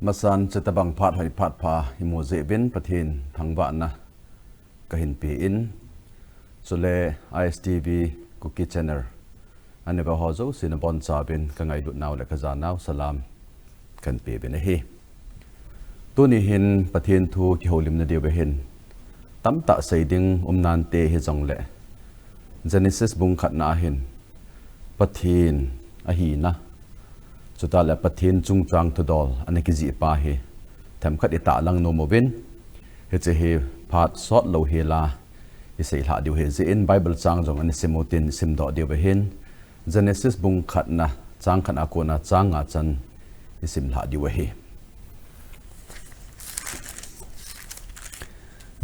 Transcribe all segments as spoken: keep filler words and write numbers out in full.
Masan, chutabang phat hoi phat pha imu jeh uvin Pathen thangvahna kahin pe in, chule I S T V Kuki Channel ana ve ho jouse nabonchauvin kangailut nau le kajanau salam kahin pe uvin ahi. Tuni hin Pathen thu kihoulimna diuva hin tamtah sei ding um nante hijongle, Genesis bung khatna a hin Pathen ahina, chutah le Pathen chungchang thudol ana kijih pa hi themkhat itahlang nom uvin, hiche hi phat sot lou hela isei lhah diu ahi jeh in Bible chang jong ana sim utin isimdoh diu ahin, Genesis bung khatna chang khatna a kona chang nga chan isim lhah diu ahi.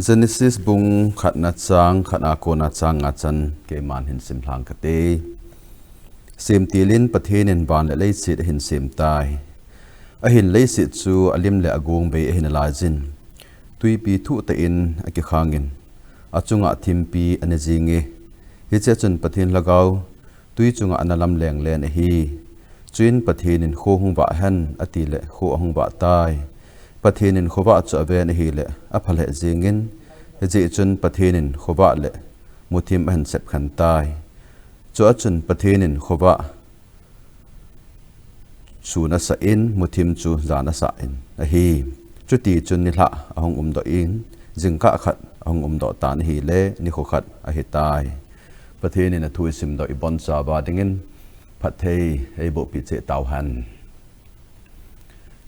Genesis bung khatna chang khatna a kona chang nga chan keiman hin simlhang kate. Semtil in Pathen in van le leiset ahin sem tai. Ahin leiset chu alim le agong bei ahin alai jin, twipi thuh tah in akikhang in, achunga thimpi ana jing e. Hichea chun Pathen lhagao twi chunga ana lamleng len ahi. Chuin Pathen in kho hung vah hen, ati le kho ahung vah tai. Pathen in khovah chu aven ahile apha lheh jeng in, hijeh chun Pathen in khovah le muthim ahin sep khen tai. Chua chun Pathen in khovah sun asah in, muthim chu jan asah in ahi. Chuti chun nilhah ahung umdoh in, jingkah khat ahung umdoh tan ahile nikho khat ahitai. Pathen in athu isimdoh ibonchauva dingin phatthei eiboh peh cheh tauhen.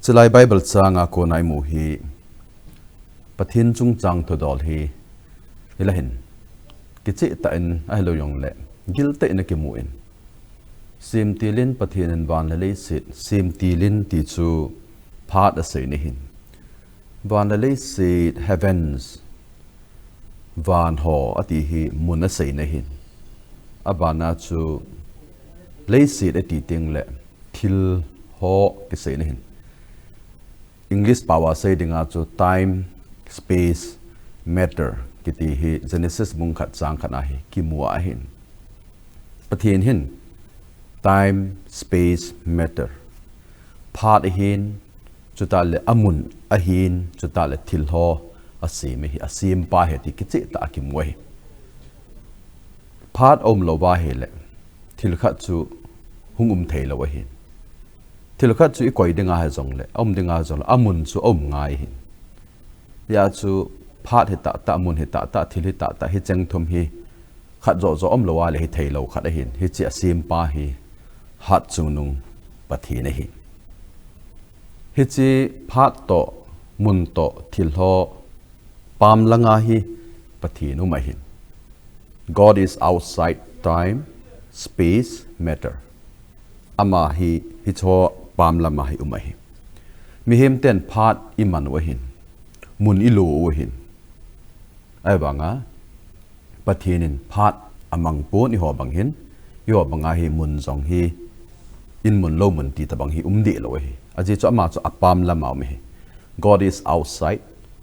Chulai Bible changa kona imu hi Pathen chungchang thudol hi ilah hin kicheh tah in ahilou jongle giltah in akimu in, semtil in Pathen in van le leiset, semtil in ti chu phat aseina ahin, van le leiset, heavens, van ho ati hi mun aseina ahin, abana chu leiset ati tengle thil ho kiseina ahin, English pao a sei dinga chu time, space, matter kiti hi Genesis bung khat chang khatna hi kimu ahin. Pathen hin time, space, matter, phat ahin, chutah le amun ahin, chutah le thil ho asem ahi, asempa ahi ti kicheh tah a kimu ahi. Phat aumlou va ahile thil khat chu hung um theilou ahin. Thil khat chu ikoi dinga hijongle, aum dinga hijongle, amun chu aum ngai ahin. Hijeh chun phat hi tahtah, mun hi tahtah, thil hi tahtah, hicheng thum hi khat joh joh aumlou ahile hitheilou khat ahin. Hiche asempa hi hatchungnung Pathen ahi. Hiche phat toh, mun toh, thil ho pam langa hi Pathen um ahin. God is outside time, space, matter. Ama hi hiche pam lama hi um ahi. Mihem ten phat iman u ahin, mun ilo u ahin. Ahivanga Pathen in phat amang pon, eiho bang hin, eiho banga hi mun jong hi, in mun lou mun ti tobang hi um dehlou ahi. Ajeh chu ama chu apam lama um ahi. God is outside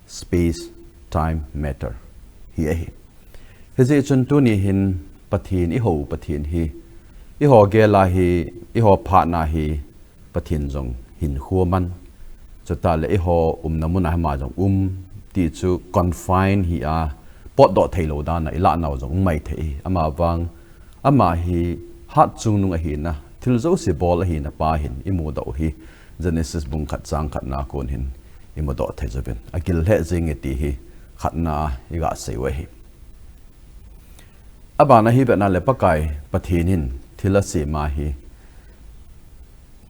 space, time, matter hi ahi. Hijeh chun tuni hin Pathen, eiho Pathen hi, eiho gel a hi, eiho phatna hi, Pathen jong hinkho aman, chutah le eiho umna muna hi ama jong um, ti chu confine hi a, potdoh theilou dan a ilah nau jong um maithei ahi. Amavang, ama hi hatchungnung ahina, thil jouse bol ahina pa hin imudoh u hi Genesis bung khat chang khatna kon hin imudoh thei jouvin, agil lheh jenge ti hi khatna a iga sei u ahi. Abana hi vetna le Pakai Pathen hin thil asem a hi,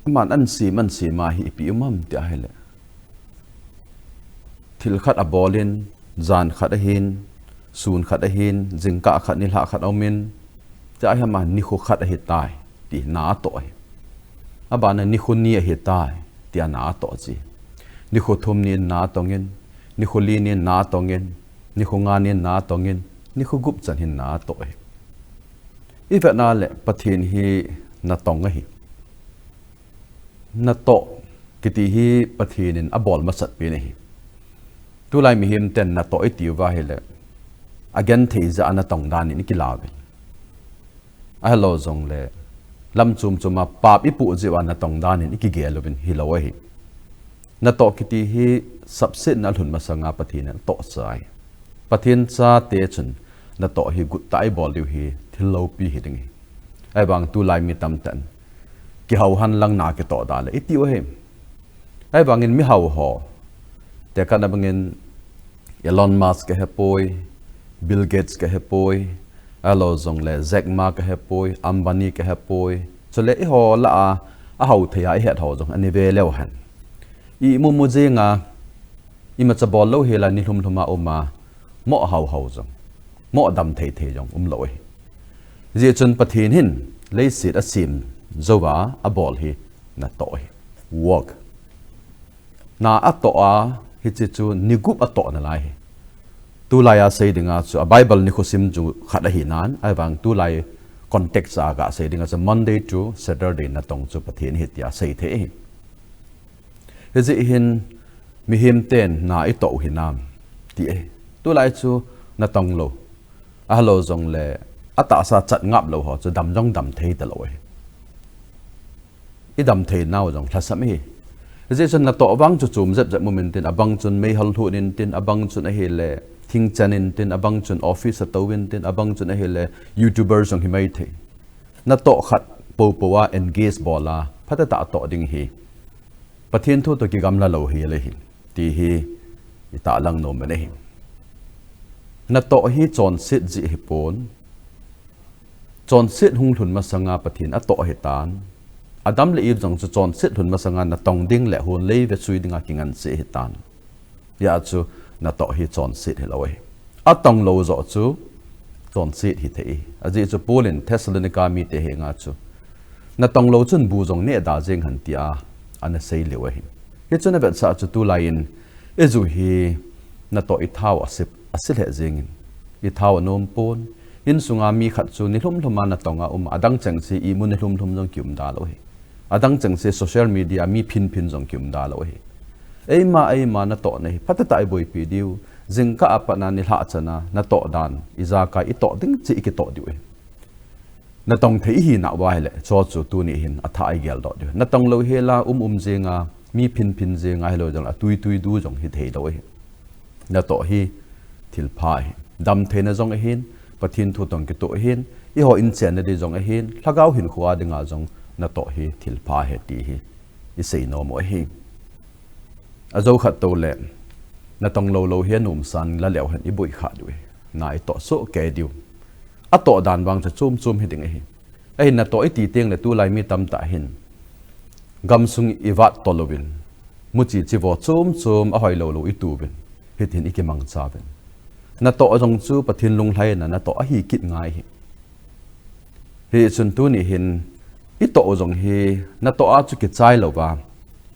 aman asem, asem a hi ipi um ham ti ahile, thil khat abol in, jan khat ahin, sun khat ahin, jingkah khat, nilhah khat aum in, tia hi ama nikho khat ahitai, ti na atoh ahi. Abana nikho ni ahitai, tia na atoh ahi. Nikho thum ni in na atong in, nikho li ni in na atong in, nikho nga ni in na atong in, nikho gup chan hin na atoh ahi. Ivetna le Pathen hi natong ahi. Natoh kiti hi Pathen in abol masat pen ahi. Tulai mihem ten natoh iti uva ahile, agenthei jeh a natong dan in ikilauvin, ahilou jongle lam chom chom a pap ipoh jeh uva natong dan in ikigel uvin hilou ahi. Natoh kiti hi sapsetna alhun masanga Pathen in atoh chai. Pathen chate chun natoh hi guttah a ibol diu hi thil loupi hiding ahi. Ahivang tulai mi tamtah in kihou henlang na kitoh da le iti u ahi. Ahivangin mihou ho, tekah na bangin Elon Musk kahepoi, Bill Gates kahepoi, ahilou jongle Jack Ma kahepoi, Ambani kahepoi. Chule eiho lah a, ahao thei a ihet ho jong ana ve leu hen. Imu mu jing a, imacha bol lou hel a nilhum lhum a um a, mo hao hao jong, mo dam thei thei jong umlou ahi. Hijeh chun Pathen hin leiset asem jouva abol hi natoh ahi. Work. Na atoh a, hiche chu ni gup atoh nalai ahi. Tulai a sei dinga chu, a Bible nikho sim chu khat ahi nan, ahivang tulai context a gasei dinga chu Monday to Saturday natong chu Pathen ahi tia sei thei ahi. Hijeh hin mihem ten na itoh u hinam ti ahi. Tulai chu natong lou, ahilou jongle atahsa chat ngap lou ho chu dam jong dam thei talou ahi. Idam thei nau jong lhasam ahi. Hijeh chun natoh vang chu chom jep jep um intin, abang chun meihal lhun intin, abang chun ahile thingchan intin, abang chun office a tou intin, abang chun ahile YouTuber jong himai thei. Natoh khat poupou a engage bol a, phatah a toh ding ahi. Pathen thu toh kigamla lou hel ahi, ti hi itahlang nom in ahi. Natoh hi chonset jeh ahipon. Chonset hung lhun masanga Pathen atoh ahitan. Adam le Eve jong chu chonset lhun masanga natong ding le hon lei vetsui dinga kingansei ahitan. Hijeh chun natoh hi chonset hilou ahi. Atong lou joh chu chonset hithei ahi. Ajeh chu Paul in Thessalonica mite henga chu, natong lou chun bu jong neh da jeng hen tia ana sei leu ahi. Hichun avetsah chu tulai in iju hi natoh ithao ase, ase lheh jengin, ithao anom pon. Insunga mi khat chu nilhum lhum a natong a um, adang chengse imu nilhum lhum jong kium da lou ahi. Adang chengse social media mi phin phin jong kium da lou ahi. Eima, eima natohna hi phatah a iboipi diu, jingkah a pat a nilhah chan a natoh dan, ijakai itoh ding cheh ikitoh diu ahi. Natong thei ihinauva ahile, chu chu tuni hin athah a igel doh diu ahi. Natong lou hel a um um jeng a, mi phin phin jeng a, ahilou jong atui tui du jong hithei lou ahi. Natoh hi thilpha ahi. Damtheina jong ahin, Pathen thu toh kitoh ahin, eiho inchenna ding jong ahin, lhagao hinkho a dinga jong natoh hi thilpha ahi ti hi isei nom u ahi. Ajou khat tou le, natong lou lou hi anomsan la leu hen iboi kha diu ahi. Na itoh soh kei diu. Atoh dan vang chu chom chom hiding ahi. Ahin natoh iti teng le tulai mi tamtah hin gamsung ivat tol uvin, muchi chivo chom chom ahoilou lou itu uvin, hitin ikimangcha uvin. Natoh jong chu Pathen lunglhaina natoh ahi kit ngai ahi. Hichun tuni hin itoh u jong hi natoh a chu kichai louva,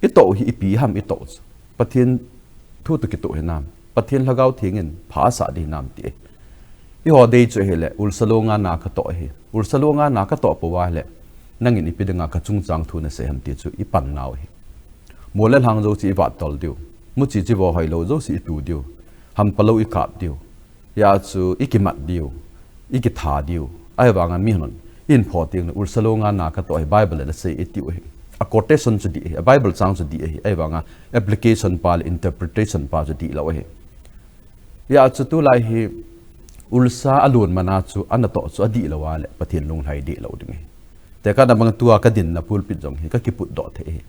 itoh u hi ipi ham itoh u chu Pathen thu toh kitoh hinam, Pathen Lhagao Theng in pha asah ding hinam ti ahi. Eiho dei chu ahile, ulsa longa na katoh ahi. Ulsa longa na katoh pouva ahile, nangin ipi dinga kachungchang thu nasei ham ti chu ipan nau ahi. Mol le lhang jouse ivat tol diu, muchi chivo hoilou jouse itu diu, hampa lou ikap diu, hijeh chun ikimat diu, ikitha diu. Ahivanga mihon in pho teng le ulsa longa na katoh ahi, Bible in asei e tiu ahi. A quotation chu dih ahi, a Bible chang chu dih ahi. Ahivanga application pa le interpretation pa chu dihlou ahi. Hijeh chun tulai hi ulsa alon mana chu anatoh chu adihlou a le Pathen lunglhai dihlou ding ahi. Tekah na bang tua kadinna pulpit jong hi kakiputdoh thei ahi.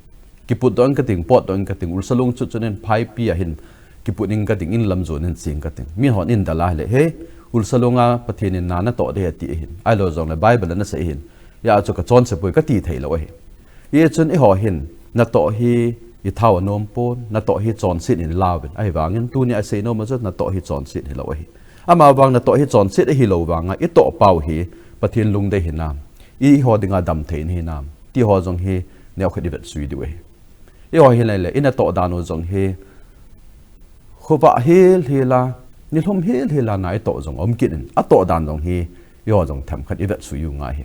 Kiputdoh ing kating, potdoh ing kating, ulsa long chutchut in phaipi a hin kiput ing kating, in lam jon in cheng kating. Mihon in dal a ahile, he, ulsa longa Pathen in na natoh ding ahi ati ahin. Ahilou jongle Bible in asei ahin. Hijeh chun kachonse poi kati theilou ahi. Hichun eiho hin, natoh hi ithao anom pon, natoh hi chonset in ilauvin. Ahivangin tunia isei nom a chu natoh hi chonset hilou ahi. Amavang natoh hi chonset ahilou vanga, itoh pau hi Pathen lungdei hinam, eiho dinga damtheina hinam, ti ho jong hi neokhat ivetsui diu ahi. Eiho hilai le, inatoh dan u jong hi, khovah hel hel a, nilhum hel hel a na itoh jong aum kit in, atoh dan jong hi, eiho jong themkhat ivetsui u ngai ahi.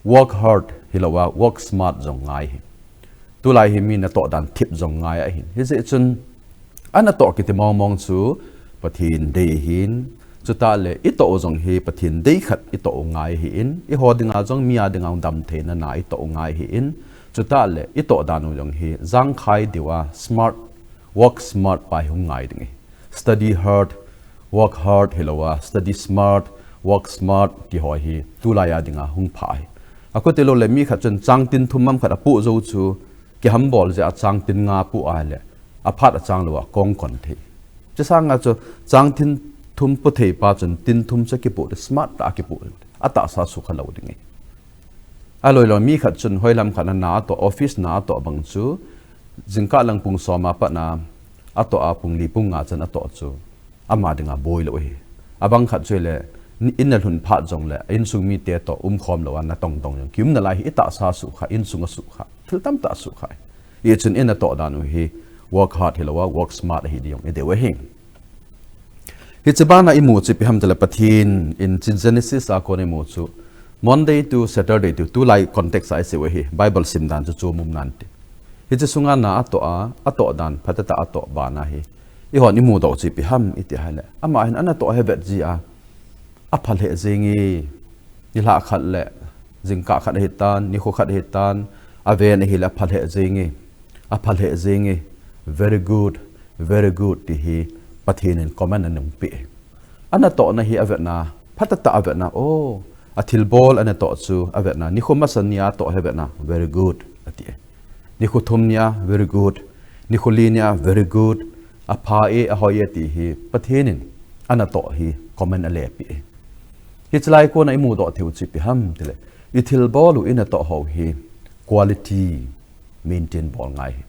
Work hard hilou a, work smart jong ngai ahi. Tulai hi mi natoh dan thip jong ngai ahin. Hijeh chun, anatoh kiti mong mong chu Pathen dei ahin, chutah le itoh u jong hi Pathen dei khat itoh u ngai ahin, eiho dinga jong mi a dinga damtheina na itoh u ngai ahin, chutah le itoh dan u jong hi jangkhai diu a, smart Work smart pa hi hung ngai ding ahi. Study hard, work hard hilou a, study smart, work smart ti ho hi tulai a dinga hung pha ahi. Akhuti lou le mi khat chun chang tin thum mam khat apoh jou chu, kihambol jeh a chang tin nga apoh a le, aphat a chang lou a kong kon thei. Chusanga chu chang tin thum poh thei pa chun tin thum chu kipoh, smart tah a kipoh, atahsa sukha lou ding ahi. Aloi lou mi khat chun hoilam khat a na atoh, office na atoh bang chu, jingkah lang pung som a pat na atoh a pung li pung nga chan atoh chu ama dinga boi lou ahi. Abang khat chu le, in a lhun phat jong le, insung mite toh umkhom lou a natong tong jong kium nalai hi, itahsa sukha, insung a sukha, thil tamtah sukha. Hichun in atoh dan u hi work hard hilou a, work smart ahi ding jong idei u ahi. Hiche bana imu chu ipi ham tile Pathen in hiche Genesis a kon imu chu Monday to Saturday ti, tulai context a isei u ahi, Bible sim dan chu chom um nante. Hiche sunga na atoh a, atoh dan, phatah tah a atoh bana hi ihon imu doh chu ipi ham iti hile, ama hin ana toh hi vet jeh a, apha lheh jeng e, nilhah khat le jingkah khat ahitan, nikho khat ahitan, aven ahile apha lheh jeng e, apha lheh jeng e, very good, very good ti hi Pathen in comment ana pe. Ana tohna hi avetna, phatah tah avetna, o, athilbol ana toh chu avetna, nikho masa nia atoh hi avetna, very good ati. Nikho thum nia, very good. Nikho li nia, very good. Apha e, ahoi e ti hi Pathen in ana toh hi comment ale pe. Hiche lai kona imu doh thei u chu ipi ham tile, ithilbol u in atoh ho hi quality maintain bol ngai hi.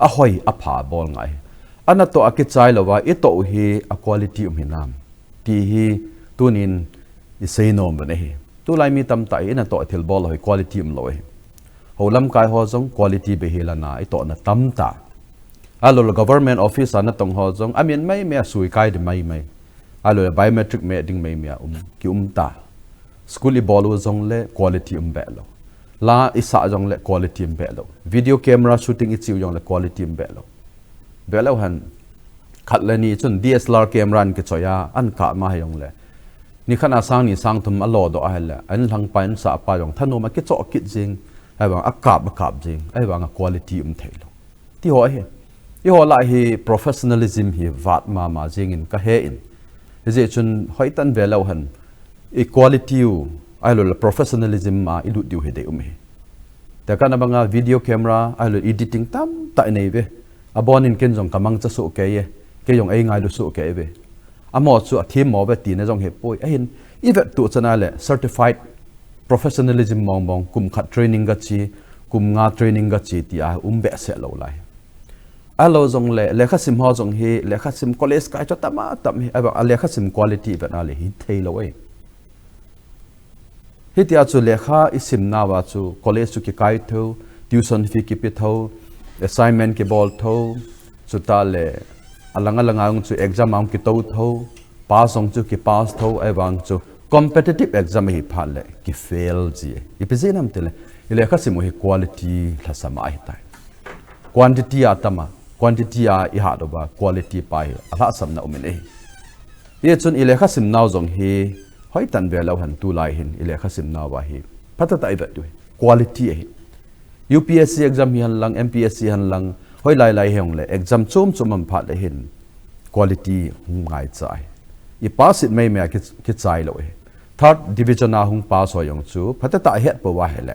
Ahoi, apha bol ngai hi. Ana toh a kichai lou a itoh u hi a quality um hinam ti hi tunin isei nom u ahi. Tulai mi tamtah hi in atoh a thilbol ho hi quality umlou ahi. Hou lamkai ho jong quality beihel a na itohna tamtah. Ahilou le government office a natong ho jong amin maimai a sui kai ding maimai. Ahilou le biometric meh ding maimai a um, kium ta. School ibol u jong le quality um be lou. La isah jong le quality um be lou. Video camera shooting iche u jong le quality um be lou. Be lou hen, khat le ni chun D S L R camera in kichoi a, ana kap ma hi jong le, nikhat a sang ni sang thum alo doh ahile, a inlhangpa insahpa jong thanom a kichoh kit jing, ahivang a kap a kap jing, ahivang a quality um thei lou. Ti ho ahi. Eiho lah hi professionalism hi vat mama jing in kahe in. Hijeh chun hoitah in ve leu hen, i quality u, ahilou le professionalism a ilut diu hi deium ahi. Tekah na banga video camera, ahilou le editing tamtah inei uve. Abon in ken jong kamangcha soh kei e, kei jong eingailu soh kei uve. Amaho chu athem mo uve tina jong hipoi. Ahin, ivet tuh chan a le certified professionalism mong mong, kum khat training gache, kum nga training gache tia um behseh lou lai. Ahilou jong le, lekhasim ho jong hi, lekhasim college kai chu atama tam hi, ahivang a lekhasim quality ivet a le hithei lou e. Hitia chu lekha isim nauva chu college chu kikai tho, tuition fee kipe tho, assignment kibol tho, chutah le alang alang a jong chu exam a jong kitou tho, pass jong chu kipass tho, ahivang chu competitive exam ahi phat le kifail ji. Ipi jeh ham tile, ilekhasim u hi quality lhasam ahitai. Quantity a tama, quantity a ihat uva quality pa hi alhahsamna um in ahi. Hichun ilekhasim nau jong hi hoitah in ve leu hen tulai hin ilekhasim nauva hi phatah tah ivet diu hi quality ahi. U P S C exam hi hen lang, M P S C hen lang, hoilai lai hi jong le exam chom chom um phat le hin quality hung ngaicha ahi. I pass it maimai a ki, kichai lou ahi. Third division a hung pass ho jong chu phatah tah ahet pou ahile,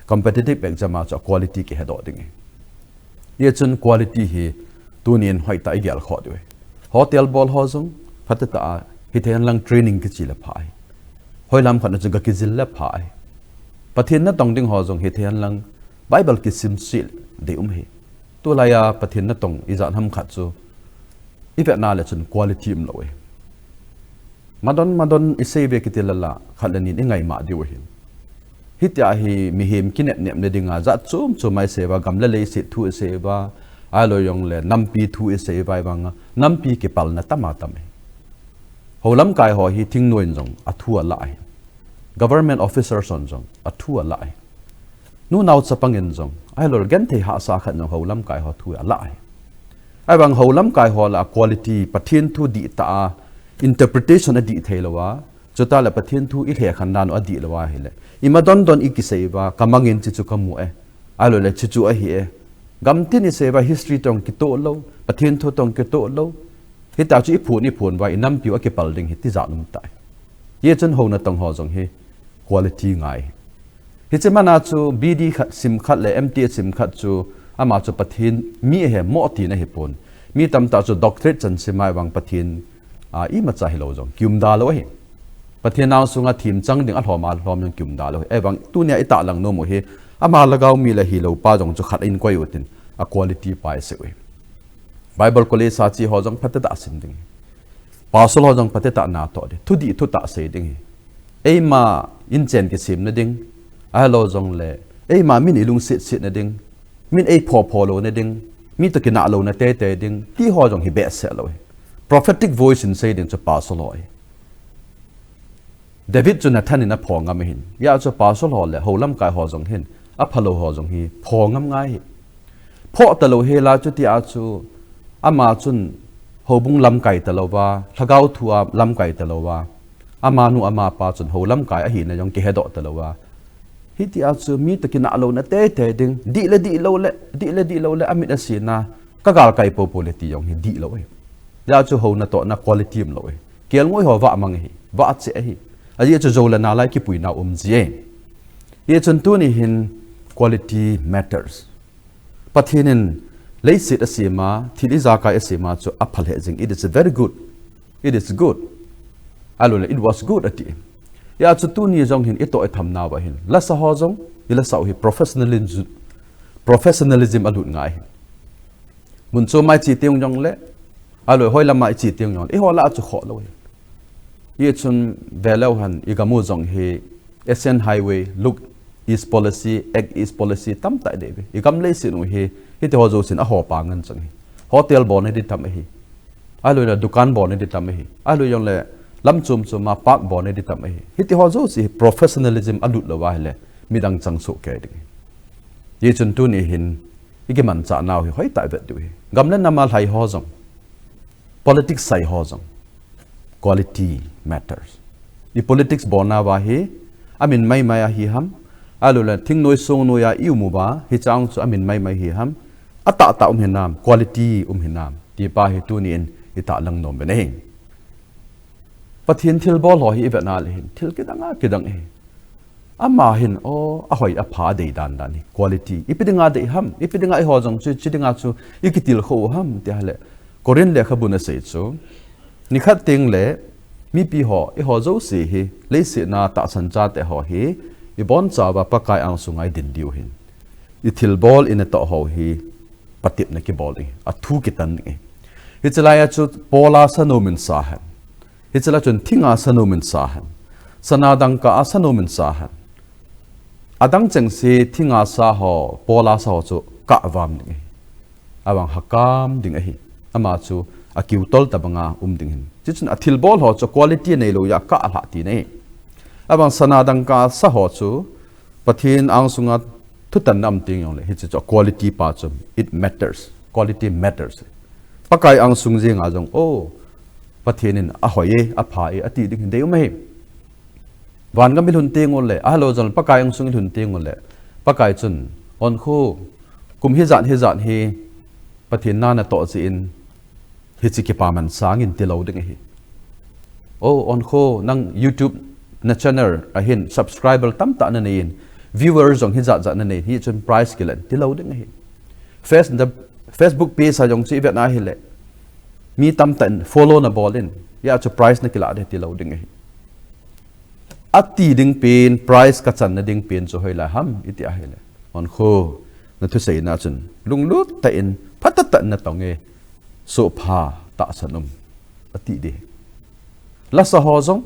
competitive exam a chu quality kihedoh ding ahi. Hichun quality hi tunin hoitah igel khoh diu ahi. Hotel bol ho jong phatah tah a hithei hen lang training kiche le pha ahi. Hoilam khat na chu gakijil le pha ahi. Pathen natong ding ho jong hithei hen lang Bible kisim sel deium ahi. Tulai a Pathen natong ijat ham khat chu ivet na le chun quality umlou ahi. Madon madon isei uve kiti le la, khat le nin ingaimah diu ahi. Hitia hi mihem kinepnepna dinga jat chom chom a isei uva, gam le leiset thu isei uva, ahilou jong le nampi thu isei uva, ahivang a nampi kipalna tama tam ahi. Hou lamkai ho hi thingnoi in jong athu alah ahi. Government officers hon jong athu alah ahi. Nunao chapang in jong, ahilou le genthei hahsa khat in jong hou lamkai ho thu alah ahi. Ahivang hou lamkai ho lah a quality, Pathen thu dihtah a interpretation adih thei lou a, chutah le Pathen thu ilhekhen dan u adih lou ahile, imadon don ikisei uva, kamang in hiche chu kamu e, ahilou le hiche chu ahi e, Gamtin isei uva history toh kitoh lou, Pathen thu toh kitoh lou. Hitia chu iphon iphon uva inampiu akipal ding hi tijat um tai. Hichun houna tong ho jong hi quality ngai. Hiche mana chu B D khat sim khat le M T sim khat chu ama chu Pathen mi ahi mo tina hipon. Mi tamtah chu doctorate chan sim a ahivang Pathen a imacha hilou jong kium da lou ahi. Pathen angsunga themchang ding alhom a lhom jong kium da lou ahi. Ahivang tunia itahlang nom u hi ama lhagao mi le hilou pa jong chu khat in koi utin a quality pa isei u hi. Bible college a che ho jong phatetah sim ding. Pastor ho jong phatetah natoh ding. Thudih thutah sei ding hi. Eima inchen kisemna ding. Ahilou jongle eima min ilungset setna ding. Min eipho pho louna ding. Mi toh kinah louna teitei ding. Ti ho jong hi behseh lou hi. Prophetic voice in sei ding chu pastor ho hi. David chu Nathan in apho ngam ahin. Hijeh chun pastor ho le hou lamkai ho jong hin aphalou ho jong hi pho ngam ngai hi. Pho talou hela chutia chu ama chun houbung lamkai talouva, lhagao thua lamkai talouva, amanu amapa chun hou lamkai ahina jong kihedoh talouva. Hitia chu mi toh kinah louna teitei ding, dih le dih lou le, dih le dih lou le amit asena, kagalkai popo le ti jong hi dihlou ahi. Hijeh chun houna tohna quality umlou ahi. Kelngoi ho vah mang ahi, vah cheh ahi. Ajeh chu jou le nal a kipuina um ji ahi. Hichun tuni hin quality matters. Pathen in leiset asema, thil ijakai asema chu apha lheh jing. It is very good. It is good. Ahilouleh, it was good ati. Hijeh chun tuni jong hin itoh itham nauva hin lasa ho jong, ilasa u hi professionalism, professionalism alut ngai hi. Mun chom a iche teng jongle, ahilou hoi lam a iche teng jongle, eiho lah a chu khoh lou hi. Hichun veleu hen igam u jong hi Asian Highway, look east policy, act east policy tamtah idei uve. Igam leiset u hi hiti ho jousen ahopa ngen chang hi. Hotel bolna ding tam ahi. Ahilouleh dukan bolna ding tam ahi. Ahilou jongle lam chom chom a park bolna ding tam ahi. Hiti ho jouse hi professionalism alut louva ahile midang chang soh kei ding. Hichun tuni hin ikimanchah nau hi hoitah ivet diu hi. Gam le nam a lhai ho jong, politics sai ho jong, quality matters. I politics bolnauva hi amin maimai ahi ham, ahilouleh thingnoi songnoi a ium uva hiche a chu amin maimai hi ham, atahtah um hinam, quality um hinam, ti pa hi tuni in itahlang nom u ahi. Pathen thilbol ho hi ivet na le hin thil kidang a kidang ahi. Ama hin, o, ahoi apha adei dan dan hi quality. Ipi dinga dei ham, ipi dinga eiho jong chu, chi dinga chu ikitilkhou u ham, ti ahile, Corinth lekhabun asei chu, nikhat tengle mipi ho, eiho jouse hi, leiset a tahsan chate ho hi ibonchauva Pakai angsunga idin diu hin, ithilbol inatoh ho hi patepna kibol ding, athu kitan ding. Hiche lai a chu Paul a sanom in sa hen, hiche lai chun thinga sanom in sa hen, sana dangka a sanom in sa hen, adang chengse thinga sa ho, Paul a sa ho chu kahvam ding ahi. Ahivang hakam ding ahi. Ama chu akiutol tabanga um ding hin. Chuchun athilbol ho chu quality neilou a kah lhah tina ahi. Ahivang sana dangka sa ho chu Pathen angsunga thutanna um teng jongle hiche chu quality pa chu it matters. Quality matters. Pakai angsung jenga jong, o, Pathen in ahoi e, apha e ati ding hin dei um ahi. Vangam ilhun teng ule, ahilou jongle Pakai angsung ilhun teng ule, Pakai chun, onkho, kum hijat hijat hi Pathen na natoh jeh in hiche kipaman sangin tilou ding ahi. O, onkho, nang YouTube na channel a hin subscriber tamtah nanei in, viewer jong hijat jat nanei, hichun prize kilan tilou ding ahi. Face, the Facebook page a jong chu ivet na ahile, mi tamtah in follow nabol in, hijeh chun prize nakilah ding tilou ding ahi. Ati ding pen, prize kachanna ding pen chu hoilai ham iti ahile, onkho, nathuseina chun lunglut tah in phatah tah in natong e, sohpha tahsan um ati ding. Lasa ho jong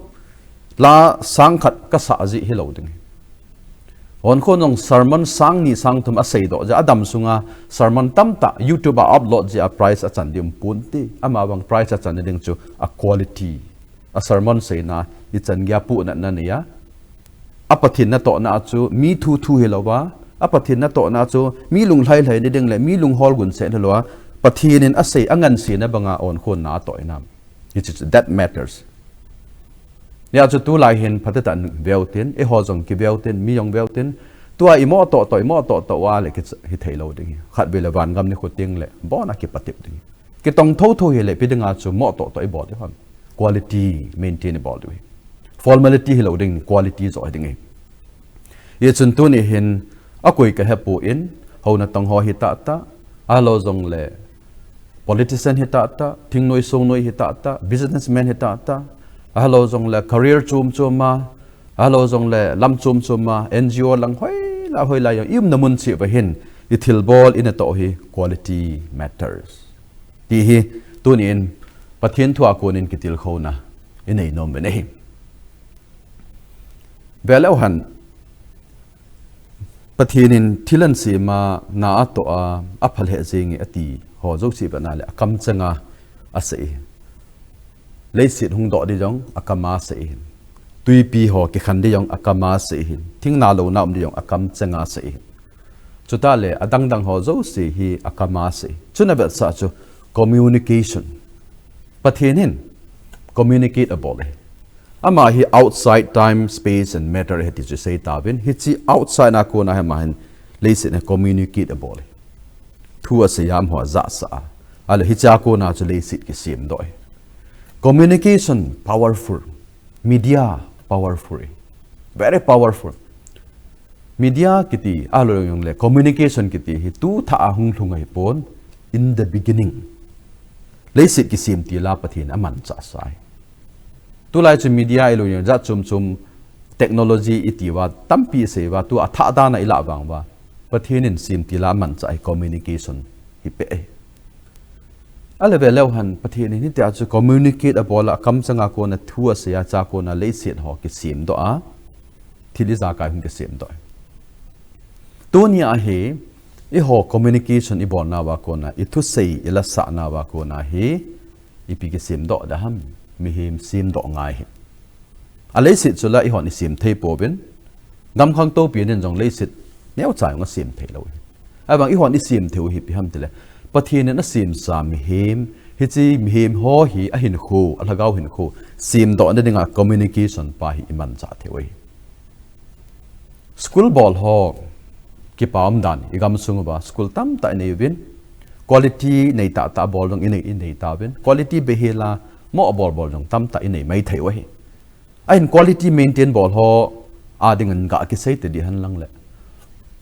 la sang khat kasah jeh hilou ding. Onkho, jong sermon sang ni sang thum aseidoh jeh a, adam sunga sermon tamtah YouTube a upload jeh a prize achan ding um ponte. Amavang prize achanna ding chu a quality, a sermon seina ichan geiya pohnatna neiya, a Pathen natohna a chu mi thu thu hilouva, a Pathen natohna a chu mi lunglhai lhai na ding le mi lunghol gunset hilouva, Pathen in asei angansena banga onkho natoh inam. Hiche chu that matters. Hijeh chun tulai hin phatah tah in veu tin, eiho jong kiveu tin, mi jong veu tin, Tua imoh toh toh, imoh toh toh uva le kihithei lou ding ahi. Khatvei le vangam nikho teng le, abon a kipatep ding ahi. Kitong thotho hile, ipi dinga chu moh toh toh ibol ding ham. Quality maintain ibol ding ahi. Formality hilou ding, quality joh hi ding ahi. Hichun tuni hin, akoi kahepon, hou natong ho hitahtah, ahilou jongle, politician hitahtah, thingnoi songnoi hitahtah, businessman hitahtah, ahilou jongle career chom chom a, ahilou jongle lam chom chom a, N G O lang hoilai hoilai jong, i umna mun cheh uva hin, ithilbol, inatoh hi quality matters. Ti hi, tuni in, Pathen thu a konin kitilkhouna, inei nom uvin ahi. Veleu hen, Pathen in thil ahin sem a, na atoh a, apha lheh jenge ati ho jouse vetna le, akam cheng a asei. Leiset hung doh ding jong akam a asei. Twipi ho kikhen ding jong akam a asei. Thing nalou na um ding jong akam cheng a asei. Chuteng le, adang dang ho jouse hi akam a asei. Chuna avetsah chu communication. Pathen hin communicate abol e. Ama hi outside time, space and matter ahi ti chu seitauvin. Hiche outside na kona hi ama hin leiset hi communicate abol e. Thu asei a, amaho ajahsah a. Ahile hiche a kona chu leiset kisem doh e. Communication powerful. Media powerful e. Very powerful. Media kiti, ahilou jongle communication kiti hi tu thah a hung lhung ahipon, in the beginning. Leiset kisem til a Pathen amanchah sa ahi. Tulai chu media ilou jong jat chom chom technology iti uva, tampi isei uva, tua thah dan a ilah vang uva. Pathen in sem til a amanchah hi communication hi beh ahi. Ahile veleu hen Pathen in hitia chu communicate abol a, akam cheng a kona thu asei a, chua kona leiset ho kisem doh a. Thil ijakai hung kisem doh. Tunia hi, eiho communication ibolna uva kona, ithusei ilasahna uva kona hi, ipi kisem doh ding ham, mihem sem doh ngai ahi. A leiset chu la eihon isem thei pouvin, gam khangtou pi nin jong leiset neocha jong asem thei lou ahi. Ahivang eihon isem thei u hi ipi ham tile, Pathen in asemsa mihem, hiche mihem ho hi ahinkho, alhagao hinkho, sem dohna dinga communication pa hi imanchah thei u ahi. School bol ho, kipa umdan, igam sung uva, school tamtah inei uvin, quality nei tahtah bol jong inei, inei tauvin, quality beihel a, moh bol bol jong tamtah inei maithei u ahi. Ahin quality maintain bol ho, a dingin ga kisei te di hen lang le.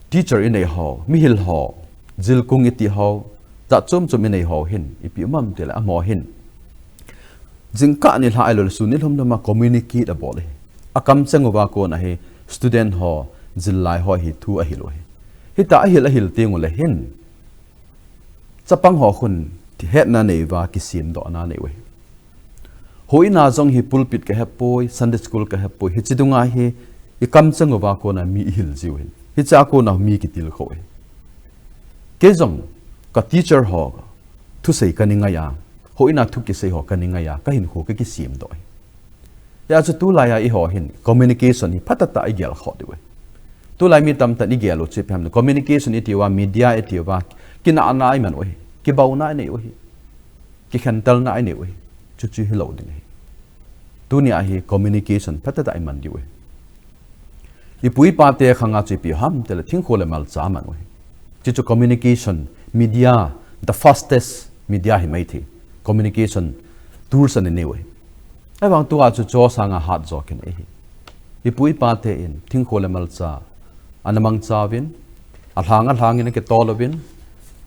Teacher inei ho, mihil ho, jilkung iti ho, jat chom chom inei ho hin, ipi um am tile amaho hin. Jingkah nilhah ahilou le sun nilhum lhum a communicate abol ahi. Akam cheng uva kona hi student ho, jillai ho hi thu ahil u ahi. Hitia ahil ahil teng u le hin. Chapang ho khun hetna nei uva kisem dohna nei u ahi. Houin a jong hi pulpit kahepoi, Sunday school kahepoi, hiche dunga hi ikam cheng uva kona mi ihil jiu ahin. Hiche a kona mi kitilkhou ahi. Kei jong ka teacher ho thusei kana ngai a, houin a thu kisei ho kana ngai a, kahinkho kakisem doh ahi. Hijeh chun tulai a eiho hin communication hi phatah tah a igel khoh diu ahi. Tulai mi tamtah in igel u chu ipi ham le communication iti uva, media iti uva, kinahna iman u ahi, kibouna inei u ahi, kikhentelna inei u ahi, chuchu hilou ding ahi. Tunia hi communication phatah tah a iman diu ahi. Ipu ipa te khanga chu ipi ham tile thingkho le malcha aman u ahi. Chuchu communication, media, the fastest media hi maithei. Communication tools anei u ahi. Ahivang tua chu chosanga hat jo kinei ahi. Ipu ipa te in thingkho le malcha ana mangcha uvin, alhang alhang in akitol uvin,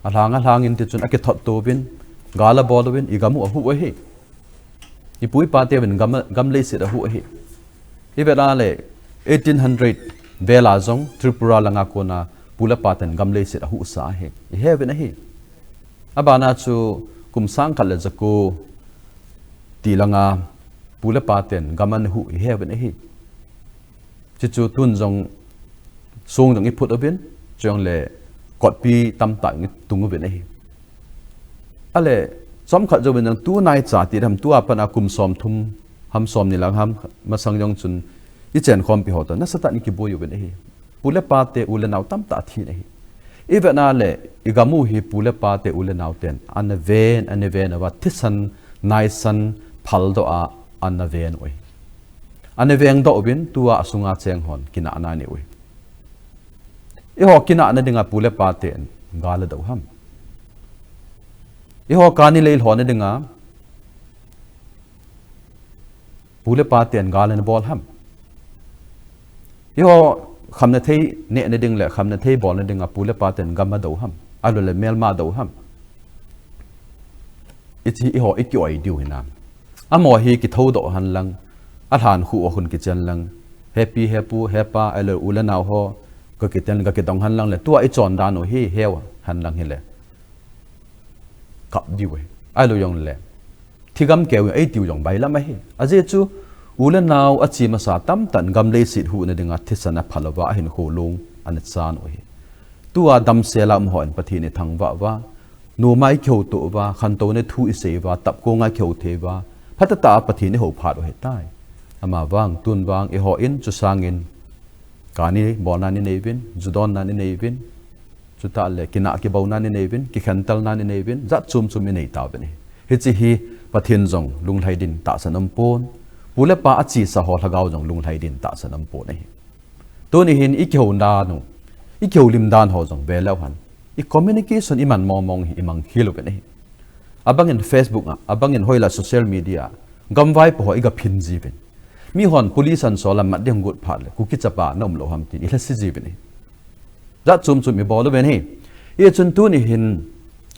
alhang alhang in tichun akithot to uvin, gal abol uvin, igam u ahuh u ahi. Ipu ipa teuvin gam, gam leiset ahuh ahi. Ivet a le eighteen hundred vel a jong Tripura langa kona pu le pa ten gam leiset ahuhsa ahi. Ihe uvin ahi. Abana chu kum sang khat le jako ti langa pu le pa ten gam ana huh ihe uvin ahi. Chuchu tun jong song jong iphut uvin, chujongle kotpi tamtah jong itung uvin ahi. Ahile, chomkhat jouvin jong tunaicha ti ham tua pat a kum som thum ham som ni lang ham masang jong chun ichenkhompi ho toh nasatah in ikiboi uvin ahi. Pu le pa te u le nao tamtah athin ahi. Ivet a le, igam u hi pu le pa te u le nao ten ana ven, ana ven uva thisan, naisan, phaldoh a ana ven u ahi. Ana vengdoh uvin tua asunga cheng hon kinahna anei u ahi. Eiho kinahna dinga pu le pa ten gal adou ham? Eiho kani lei lhona dinga pu le pa ten gal ana bol ham? Eiho khamna thei nehna ding le khamna thei bolna dinga pu le pa ten gam adou ham? Ahilou le melma adou ham? Hiche hi eiho iki-oi diu hinam? Amaho hi kithoudoh henlang, alhan khu a khun kichen lang, he pi, he pu, he pa, ahilou u le nao ho, kakiten kakidong henlang le, tua ichon dan u hi, heu henlang hile, kap diu ahi. Ahilou jongle, thigam keu eitiu jong bailam ahi. Ajeh chu, u le nao achi masa tamtah in gam leiset huhna dinga thisan apha louva, ahinkho long ana chan u ahi. Tua damsel a umho in Pathen ithangvah uva, noma ikihoutoh uva, khantouna thu isei uva, tapkonga ikihou thei uva, phatah tah a Pathen ihou phat u ahitai. Amavang, tun vang, eihon, chusangin, kani bolna inei uvin, ju donna inei uvin, chutah le kinah kibouna inei uvin, kikhentelna inei uvin, jat chom chom inei tauvin ahi. Hiche hi Pathen jong lunglhai din tahsan aumpon, pu le pa achesa ho lhagao jong lunglhai din tahsan aumpon ahi. Tuni hin ikihou dan u, ikihoulim dan ho jong veleu hen. I communication iman mong mong hi imang khel uvin ahi. Abangin Facebook a, abangin hoilai social media, gamvaipo ho iga phin jiuvin. Mihon police ahin sol a mat ding got phat le, Kuki chapa naum lou ham tin ilhase jiuvin ahi. Jat chom chom ibol uvin ahi. Hichun tuni hin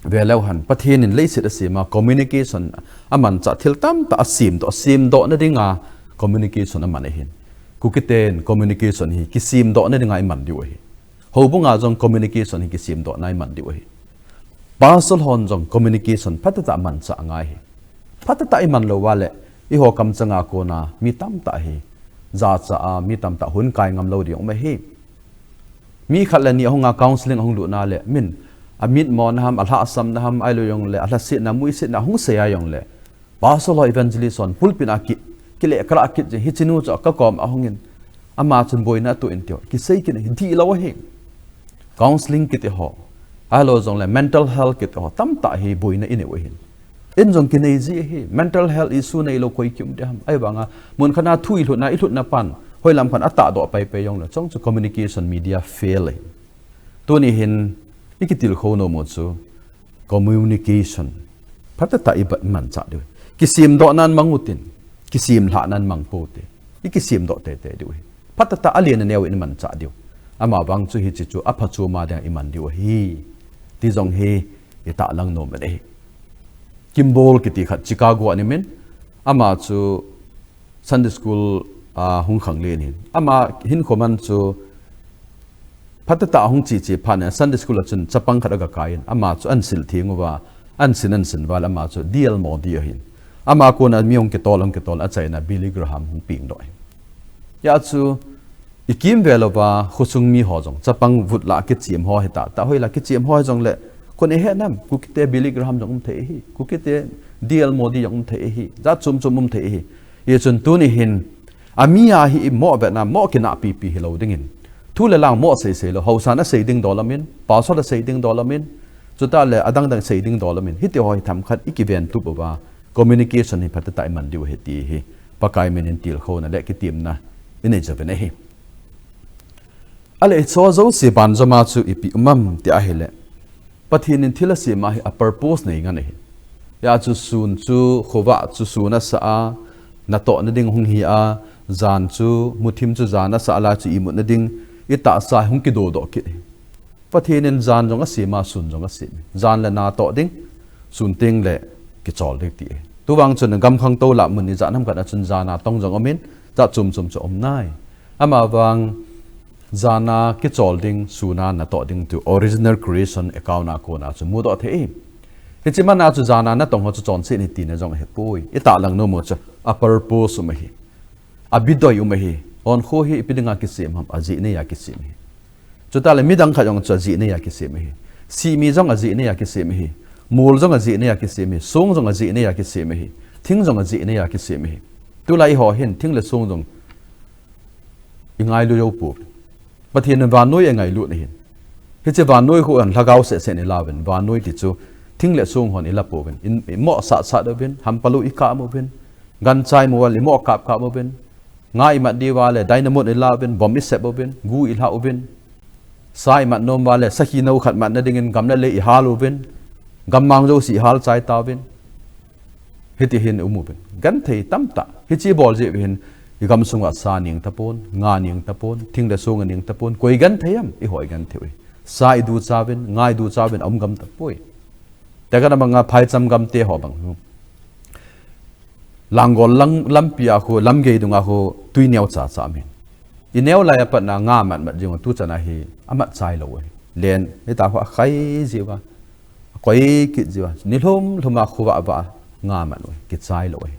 veleu hen, Pathen in leiset asem a communication amanchah thil tamtah asemdoh, semdohna dinga communication aman ahin. Kukiten communication hi kisemdohna dinga iman diu ahi. Houbunga jong communication hi kisemdohna iman diu ahi. Pastor hon jong communication phatah tah manchah angai ahi. Phatah tah iman louva le, eiho kamchanga kona mi tamtah hi jachat a, mi tamtah hung kai ngam lou ding um ahi. Mi khat le ni ahunga counseling ahung lutna le, min amitmona ham, alhahsamna ham, ahilou jongle alhasetna, muisetna hung sei a jongle, pastor ho, evangelist hon pulpit a ki, kile kala kit jing, hichenu chu kakom ahungin, ama chun boina atoh in tiu, kisei kit in, dihlou ahi. Counseling kiti ho, ahilou jongle mental health kiti ho tamtah hi boina inei u ahin. Ijong kinei ji ahi, mental health issue neilou koi kium ding ham? Ahivanga, mun khat a thu ilhutna, ilhutna pan hoilam khat a atahdoh paipai jongle, chong chu communication media fail ahi. Tuni hin ikitilkhou nom u chu communication phatah tah iba, imanchah diu. Kisemdohnan mang utin, kisemlhahnan mang pou te. Ikisemdoh teitei diu ahi. Phatah tah alen aneo in imanchah diu. Amavang chu hiche chu aphachom a dinga iman diu ahi, ti jong hi itahlang nom u ahi. Kimball kiti khat Chicago a ana umin, ama chu Sunday school a hung khanglen ahin. Ama hinkho man chu phatah tah ahung cheche phat in Sunday school a chun chapang khat aga kai in, ama chu ahin sil theng uva, ahin sin, ahin sin uva le ama chu D L Moody ahin. Ama kona mi hung kitol, hung kitol a achaina Billy Graham hung pengdoh ahi. Hijeh chun ikimvel uva khosung mi ho jong, chapang vut lah a kichem ho hita, tah hoilai a kichem ho hijongle, kon ihet nam, Kukite Billy Graham jong um thei ahi, Kukite D L Moody jong um thei ahi, jat chom chom um thei ahi. Hichun tuni hin, ami a hi imoh vetna, moh kinahpipi hilou dingin, thu le lang moh seisei lou, haosan asei ding dol umin, pastor asei ding dol umin, chutah le adang dang sei ding dol umin, hiti ho hi themkhat ikiventup uva, communication hi phatah tah iman diu ahi ti hi Pakai min in tilkhouna le kitemna inei jouvin ahi. Ahile hicheho jouse banjom a chu ipi um am ti ahile, Pathen in thil asem a hi a purpose nei ngen ahi. Hijeh chun sun chu khovah chu sun asah a, natohna ding hung hi a, jan chu muthim chu jan asah a, lai chu imutna ding itahsa hung kidodoh kit ahi. Pathen in jan jong asem a, sun jong asem ahi. Jan le natoh ding, sun tengle kichol ding ti ahi. Tuvang chun gamkhang tolah mun ijat ham khat a chun jan a tong jong umin, jat chom chom chu um nai. Amavang jan a kichol ding, sun a natoh ding ti original creation account a kona chu mudoh thei ahi. Hiche man a chu jan a natong ho chu chonset ahi tina jong ahipoi. Itahlang nom u chu a purpose um ahi. Abidoi um ahi. Onkho hi ipi dinga kisem ham, ajeh neiya kisem ahi. Chutah le midang khat jong chu ajeh neiya kisem ahi. Sihmi jong ajeh neiya kisem ahi. Mol jong ajeh neiya kisem ahi. Song jong ajeh neiya kisem ahi. Thing jong ajeh neiya kisem ahi. Tulai eiho hin thing le song jong ingailu jou pouvin. Pathen in vannoi angailut ahin. Hiche vannoi khu hin lhagao seh seh in ilauvin. Vannoi ti chu thing le song hon ilapouvin. In, imoh sat sat uvin, hampalou ikap uvin, gancha imu uva le imoh kap kap uvin, nga imat diuva le dynamite ilauvin, bomb isep uvin, gu ilha uvin, Sa imat nom uva le, sakhi nou khat matna dingin gam le lei ihal uvin, gammang jouse ihal chai tauvin. Hiti hin i um uvin. Genthei tamtah. Hiche bol jeh uvin, i gamsunga sa ning tapon, nga ning tapon, thing le song ning tapon, koi genthei ham, eiho igenthei u ahi. Sa iducha uvin, nga iducha uvin, aum gam tapoi. Tekah na banga phaicham gam te ho bang. Langgol lang, lampi a khu, lamgei dunga khu, tui neo cha cha min. I neo lai a pat na nga mat mat jing u tuchan a hi, amat chai lou u ahi. Len, hita khu akhai jiu va, akoi kit jiu va. Ni lhum lhum a khu va va, nga mat u ahi, kichai lou u ahi.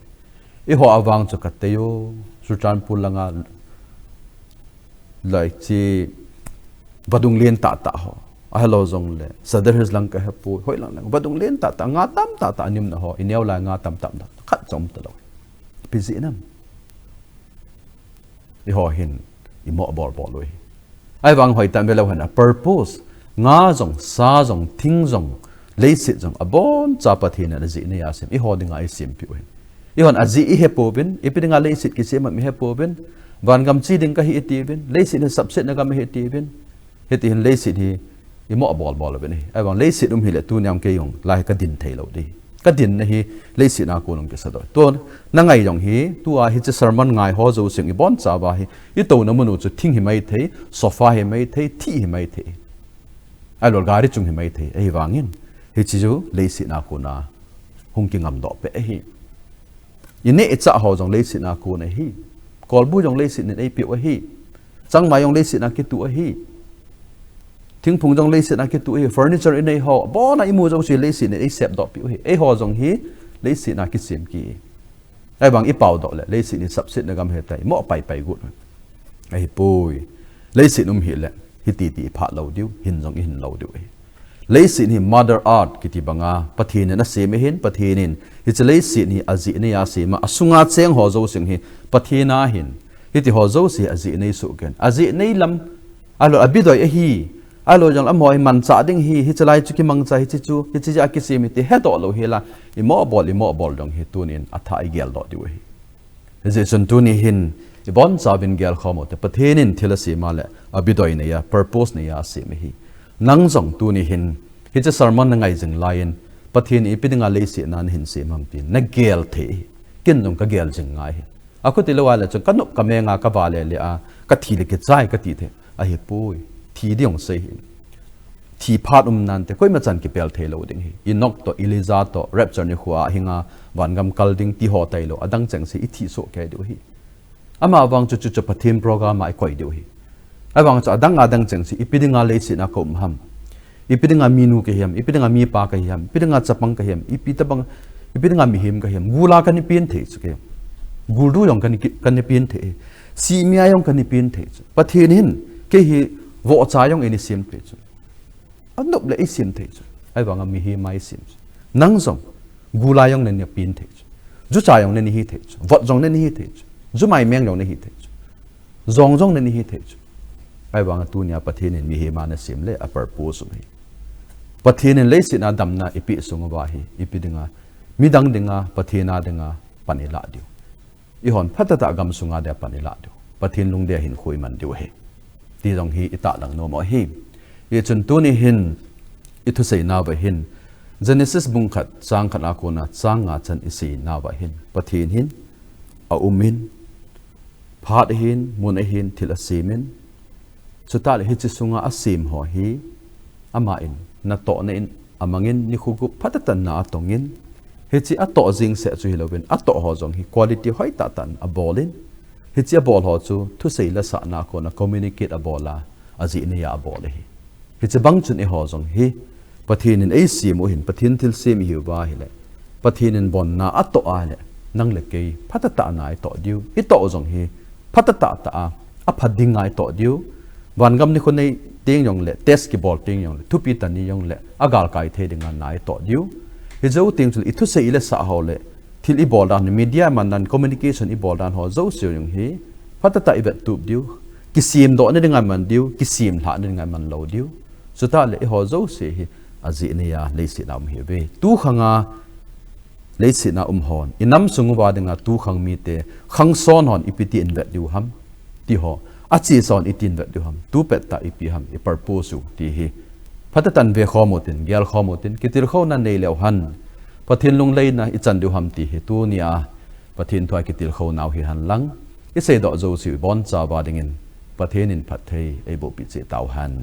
Eiho avang chu ka tei u, Churachandpur langa, lai chi, vadung len tah tah ho. Ahilou jong le, Sadar Hills lang ka hepoi, hoi lang lang, vadung len tah tah, nga tam tah tah, anim na ho, i neo lai nga tam tam tah, khat chom ta lou. Ipi jeh ham. Eiho hin, imo bol bol u ahi. Ahivang hoi tam ve leu hen a purpose. Nga jong, sa jong, thing jong, leiset jong, aboncha Pathen in ajeh neiya asem. Eiho dinga eisem piu ahin. Eihon ajeh ihepouvin, ipi dinga leiset kisem ham ihepouvin. Vangam che ding kahi itiuvin, leiset hi sapsetna gam ahi itiuvin. Hiti hin leiset hi imo bol bol uvin ahi. Ahivang leiset um hile tuni a kei jong lai hi kadin thei lou ding. Kadin na hi leiset a kon jong kisa doh. Tun, na ngai jong hi, tua hiche sermon ngai ho jouse iboncha uva hi, itouna mun u chu thing hi maithei, sofa hi maithei, thih hi maithei. Ahilou le gari chung hi maithei, ahivangin, hiche chu leiset a kona hung kingam doh peh ahi. I neh i chah ho jong leiset a kon ahi. Kolbu jong leiset in eipeh u ahi. Changmai jong leiset a kitu ahi. Thingphung jong leiset a kitu ahi. Furniture i nei ho, abon a imu jouse leiset in eisep doh piu ahi. Eiho jong hi leiset a kisem ki. Ahivang i pao doh le, leiset hi sapsetna gam ahitai, imo pai pai got. Ahipoi. Leiset um hile, hiti ti i phat lou diu, hin jong i hin lou diu ahi. Leiset hi Mother Earth kiti banga, Pathen in asem ahin, Pathen in, hiche leiset hi ajeh neiya asem a, asunga cheng ho jouse hi, Pathen a ahin, hiti ho jouse hi ajeh nei soh kei in. Ajeh nei lam, ahilou, abidoi ahi, ahilou jong le amaho hi manchah ding ahi, hiche lai chu kimangcha, hiche chu, hiche jeh a kisem ahi ti hedoh lou hela, imo bol, imo bol jong hi tunin athah igel doh diu ahi. Hijeh chun tuni hin, iboncha uvin gelkhom u hite, Pathen in thil asem a le, abidoi neiya, purpose neiya asem ahi. Nang jong tuni hin, hiche sermon na ngai jing laiyin, Pathen in ipi dinga leiset na nahin sem ham tin, na gel thei ahi. Ken jong ka gel jing ngai ahi. Akhuti lou a le chun, ka nop ka meng a, ka va le le a, ka thi le kichai ka ti thei. Ahipoi, thi ding jong sei hih in. Thi phat um nante, koima chan kipel thei lou ding ahi. Enoch toh, Elijah toh, rapture nikho a hinga, vangam kal ding ti ho tailou, adang chengse i thi soh kei diu ahi. Amavang chu, chu, chu Pathen program a i koi diu ahi. Ahivang chu adang adang chengse, ipi dinga leiset a ka um ham. Ipi dinga minu kahi ham, ipi dinga mipa kahi ham, ipi dinga chapang kahi ham, ipi tabang, ipi dinga mihem kahi ham. Gul a kana pen thei chu kei. Guldu jong kana ki, kana pen thei. Sihmia jong kana pen thei chu. Pathen hin, kei hi vohcha jong eina sem thei chu. Anop le eisem thei chu. Ahivanga mihem a eisem chu. Nang jong, gul a jong nana pen thei chu. Jucha jong nana hi thei chu. Vot jong nana hi thei chu. Jumai meng jong nahi thei chu. Jong jong nana hi thei chu. Ahivanga tunia Pathen in mihem a nasem le a purpose um ahi. Pathen in leiset a damna eipeh sung uva hi, ipi dinga, midang dinga, Pathen a dinga, pan ilah diu. Eihon phatah a gamsunga dia pan ilah diu. Pathen lungdei a hinkho iman diu ahi. Ti jong hi itahlang nom u ahi. Hichun tuni hin, ithusei nauva hin, Genesis bung khat, chang khat a kona, chang nga chan isei nauva hin, Pathen hin, aum in, phat ahin, mun ahin, thil asem in, chutah le hiche sunga asem ho hi, aman, natohna in, amangin, nikho gup phatah tah in na atongin, hiche atoh jing seh chu hilouvin, atoh ho jong hi quality hoitah tah in abol in, hiche abol ho chu thusei lasah na kona communicate abol a, ajeh neiya abol ahi. Hiche bang chun eiho jong hi, Pathen in eisem u hin, Pathen thilsem ihi uva ahile, Pathen in bonna atoh a ahile, nang le kei, phatah tah a na itoh diu, itoh u jong hi, phatah tah tah a, apha dinga itoh diu, vangam nikho nei teng jongle, test kibol teng jongle, thupi tah ni jongle, agalkai thei dinga na itoh diu. Hijou teng chule, ithusei ilasah ho le, thil ibol dan, media man dan, communication ibol dan ho, jouse jong hi, phatah tah a ivettup diu, kisemdoh na dinga man diu, kisemlhah na dinga man lou diu. Chutah le eiho jouse hi ajeh neiya leiset a um ihiuve. Tu khanga leiset a um hon, inam sung uva dinga tu khang mite, khangson hon ipi ti in vet diu ham, ti ho. Ache chon itin vet diu ham, tu pet tah ipi ham, i purpose u ti hi. Phatah in ve khom utin, gel khom utin, kitilkhouna nei leu hen. Pathen lungleina ichan diu ham ti hi tunia. Pathen thu a kitilkhou nau hi hen lang. Isei doh jouse u ibon chauva dingin. Pathen in phatthei eiboh peh cheh tauhen.